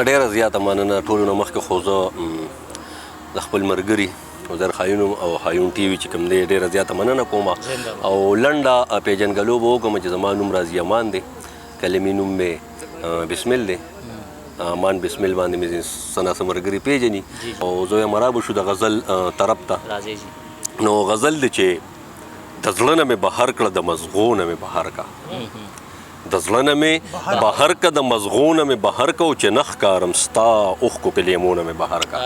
ډیره زیاته مننه. ټولو نه مخکې خو زه د خپل مرګري عزیر خایون او خایون ټي وي چې کوم دی، ډیره زیاته مننه کوم. او لنډه پیژندګلو به وکړم چې زما نوم راضي امان دی، کلمي نوم مې بسمل دی. امان بسمل باندې مې څه نا څه مرګري پیژني. او زه یم را به شو د غزل طرف ته. راځي جی. نو غزل دی چې د زړه نه مې بهر کړه، د مزغو نه مې بهر کړه، د زړه نه مې بهر که، د مزغو نه مې بهر که، او چې نه ښکارم ستا اوښکو کې لیمو نه مې بهر که.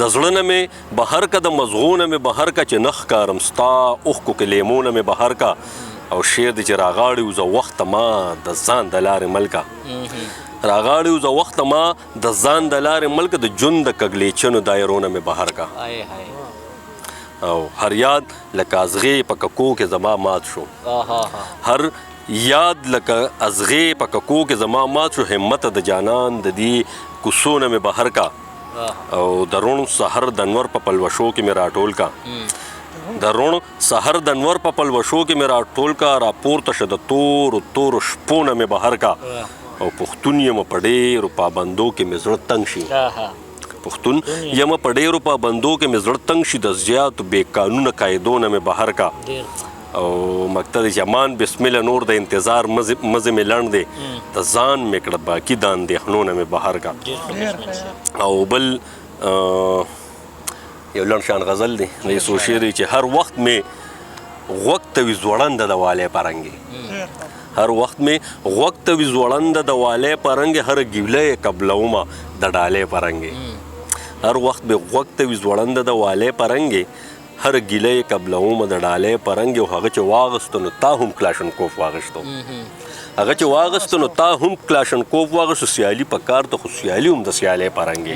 د زړه نه مې بهر که، د مزغو نه مې بهر که، چې نه ښکارم ستا اوښکو کې لیمو نه مې بهر که. او شعر دی چې راغاړي وزه وخت ما د ځان د لارې ملکه، راغاړي وزه وخت ما د ځان د لارې ملکه، د ژوند د کږلېچنو دایرو نه مې بهر که. او هر یاد لکه ازغې په ککو کې زما مات شو، هر یاد لکه ازغې په ککو کې زما مات شو، همت د جانان د دې کوڅو نه مې بهر کا. او د روڼ سحر د نور په پلوشو کې مې راټول کا، د روڼ سحر د نور په پلوشو کې مې راټول کا، راپورته شه د تورو تورو شپو نه مې بهر کا. او پښتون یم، په ډېرو پابندو کې مې زړه تنګ شي، پښتون یم، په ډېرو پابندو کې مې زړه تنګ شي، د زیاتو بې قانونه قاعدو نه مې بهر کا. او مکتب چې امان بسم الله نور د انتظار مزه مې لنډ دی، د ځان مې کړه باقي د اندېښنو نه مې بهر کا. او بل یو لنډ شان غزل دی د یو شعر دی چې هر وخت مې غوږ ته وي ځوړنده د والې پرنګې، هر وخت مې غوږ ته وي ځوړنده د والې پرنګې، هر ګیله یې قبلومه د ډالې پرنګې. هر وخت مې غوږ ته وي ځوړنده د والې پرنګې، هر ګیله یې قبلومه د ډالې پرنګې. او هغه چې واغستو نو تا هم کلاشنکوف واغستو، هغه چې واغستو نو تا هم کلاشنکوف واغستو، سیالي په کار ته خو سیالي هم د سیالۍ پرنګې.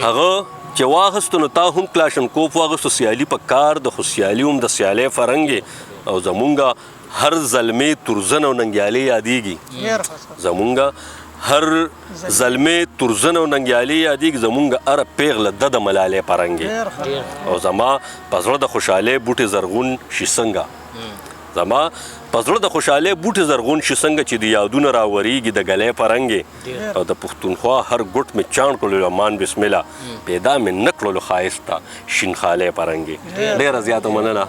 هغه چې واغستو نو تا هم کلاشنکوف واغستو، سیالي په کار د خو سیالي هم د سیالۍ فرنګې. او زمونږه هر زلمی ترزن او ننګیالي یادېږي، زمونږه هر زلمی ترزن او ننګیالي یادېږي، زمونږ هره پیغله د د ملالۍ پرنګې. او زما په زړه د خوشحالۍ بوټي زرغون شي څنګه، زما په زړه د خوشحالۍ بوټي زرغون شي څنګه، چې د یادونه راورېږي د ګلۍ پرنګې. او د پښتونخوا هر ګوټ مې چاڼ کړلو امان بسم الله، پیدا مې نه کړلو ښایسته شین خالۍ پرنګې. ډېره زیاته مننه.